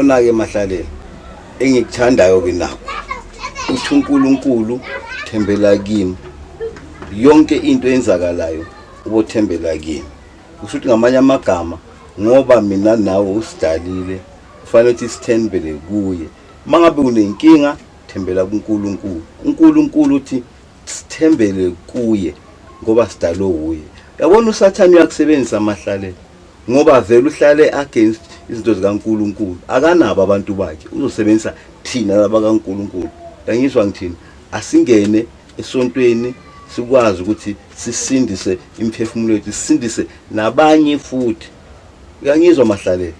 Ona-ke Mahlalela, engikuthandayo-ke nakho uthi uNkulunkulu thembela kimi, yonke into eyenzakalayo ubothembela kimi. Kusho ukuthi ngamanye amagama ngoba mina nawe usidalile kufanele ukuthi sithembele kuye. Uma ngabe unenkinga thembela kuNkulunkulu. UNkulunkulu uthi sithembele kuye ngoba sidalwe wuye. Yabona uSathane uyakusebenzisa amahlalela ngoba vele uhlale against izinto zikaNkulunkulu, akanabo abantu bakhe, uzosebenzisa thina laba kaNkulunkulu. Yangizwa ngithini? Asingene esontweni sikwazi ukuthi sisindise imiphefumulo yethu, sisindise nabanye futhi. Uyangizwa Mahlalela?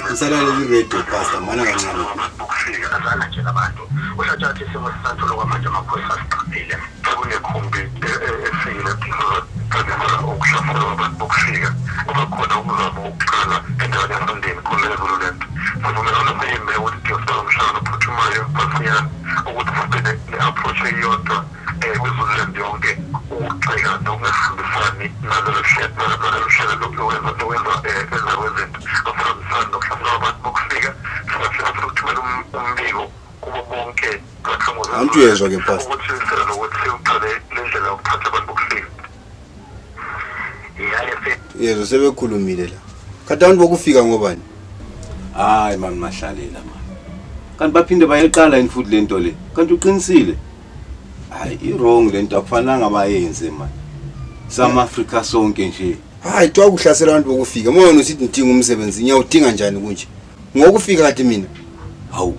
Ngisalalele i-radio pastor mana kancane. Azana nje labantu uhlatshathi isimo sisathola kwamanje amaphoyisa asiqaphile sekunekhumbi efikile sizoqalisa ukuhlaselwa abantu bokufika kuba khona umzamo wokuqala endaweni yasondeni khona eZululand sivumelana seyimbe ukuthi siyosala umhlangano ophuthumayo masinyane ukuthi sibe ne-approach eyodwa um kwiZululand yonke ukugxeka nokungahambisani nalolu hlelo lokwenza um kwezinto asihambisani nokuhlaselwa abantu bokufika singafisa futhi ukuthumela umbiko kubo bonke abakhamuzi Anti uyezwa ke pastor. ukuthi sicela nokuthi uqale le ndlela yokuphatha abantu bokufika. Uyezwa sebekhulumile la. Kanti abantu bokufika ngobani? Hayi mani Mahlalela mani. Kanti baphinde bayeqala yini futhi lento le? Kanti uqinisile. Hayi i-wrong lento akufanelanga bayenze mani. Sama-Afrika sonke nje. Hayi kuthiwa kuhlasela abantu bokufika. Uma wena usithi ngidinga umsebenzi ngiyawudinga njani kunje? Ngokufika kade mina. Hawu.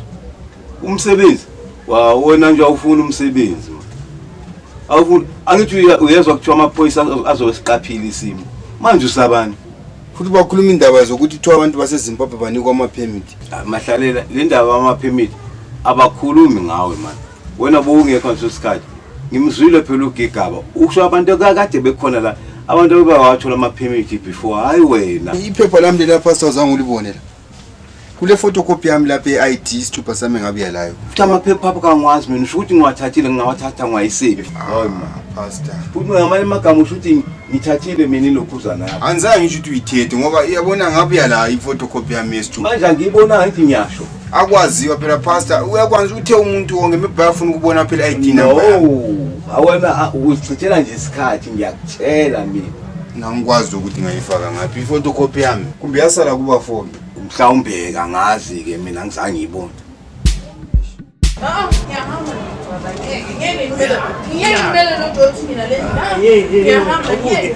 Umsebenzi? Wa wena nje awufuni umsebenzi man. Awufuni angithi uyezwa kuthiwa amaphoyisa azobe siqaphile isimo. Manje usabani? Futhi bakhuluma indaba zokuthi kuthiwa abantu baseZimbabwe banikwa ama-permit. Ah, Mahlalela le ndaba yama-permit abakhulumi ngawe man. Wena bowungekho ngaleso sikhathi. Ngimzwile phela ugigaba. Usho abantu akade bekhona la. Abantu abawathola ama-permit before hayi wena. Iphepha lami lela pastor zange ulibone la. Kule photocopy yami lapha e-ID isithupha sami ngabuya layo. Futhi amaphepha apho kangiwazi mina usho ukuthi ngiwathathile ngingawathatha ngiwayisephi. Hayi man. Pastor. Futhi ngamanye amagama usho ukuthi ngithathile mina ilokhuzana yakho. Angizange ngisho ukuthi uyithethe ngoba iyabona ngabuya la i-photocopy yami yesithupha. Manje angiyibonanga ngithi ngiyasho. Akwaziwa phela pastor uyakwazi uthe umuntu wonke maybe bayafuna ukubona phela i-ID number yami. No, awena uzichithela nje isikhathi ngiyakutshela mina. Nangikwazi ukuthi ngayifaka ngaphi i-photocopy yami. Kumbe yasala kuba foke. Mhlawumbe ke angazi ke mina angizange ngiyibone. Ah, ngiyahamba baba, ngeke, ngeke ngimele, ngeke ngimele lo doti mina le. Ah, Ngiyahamba ngeke.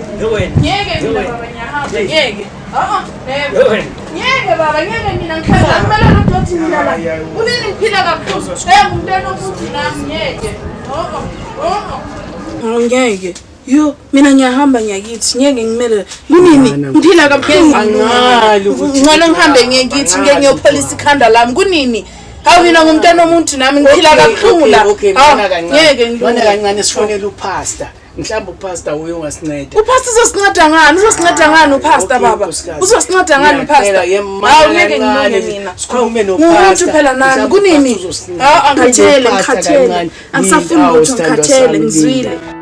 Ngeke mina baba ngiyahamba ngeke. Ah, never. Ngeke baba ngeke mina ngihlala ngimele lo doti mina la. Kunini ngiphila kabuhlungu. Eh ngumntwana ofuthi nami ngeke. Oh oh. Oh. Ngeke. Yo, mina ngiyahamba ngiyakithi ngeke ngimele. Kunini ngiphila kabuhlungu. Angali ukuthi- Ngcono ngihambe ngiyekithi ngeke ngiyopholisa ikhanda lami. Kunini? Hawu mina ngumntwana omuntu nami ngiphila kabuhlungu la. Okay, Hawu, mana kancane. Ngeke Mana ngilunge. kancane sifonele upastor. Mhlawumbe upastor uye ungasinceda. Upastor uzosinceda ngani? Uzosinceda ngani upastor Okay, baba? nkosikazi. Uzosinceda ngani upastor? Ngiyacela, ye, mana Hawu ngeke kancane, ngilunge mina. Sikhulume Ngumuntu nopastor. phela nami Mhlawumbe kunini? upastor uzosinceda. Hawu angikhathele Upastor ngikhathele. kancane. Angisafuni Awu, lutho sithandwa ngikhathele sami, ngizwile. Linda.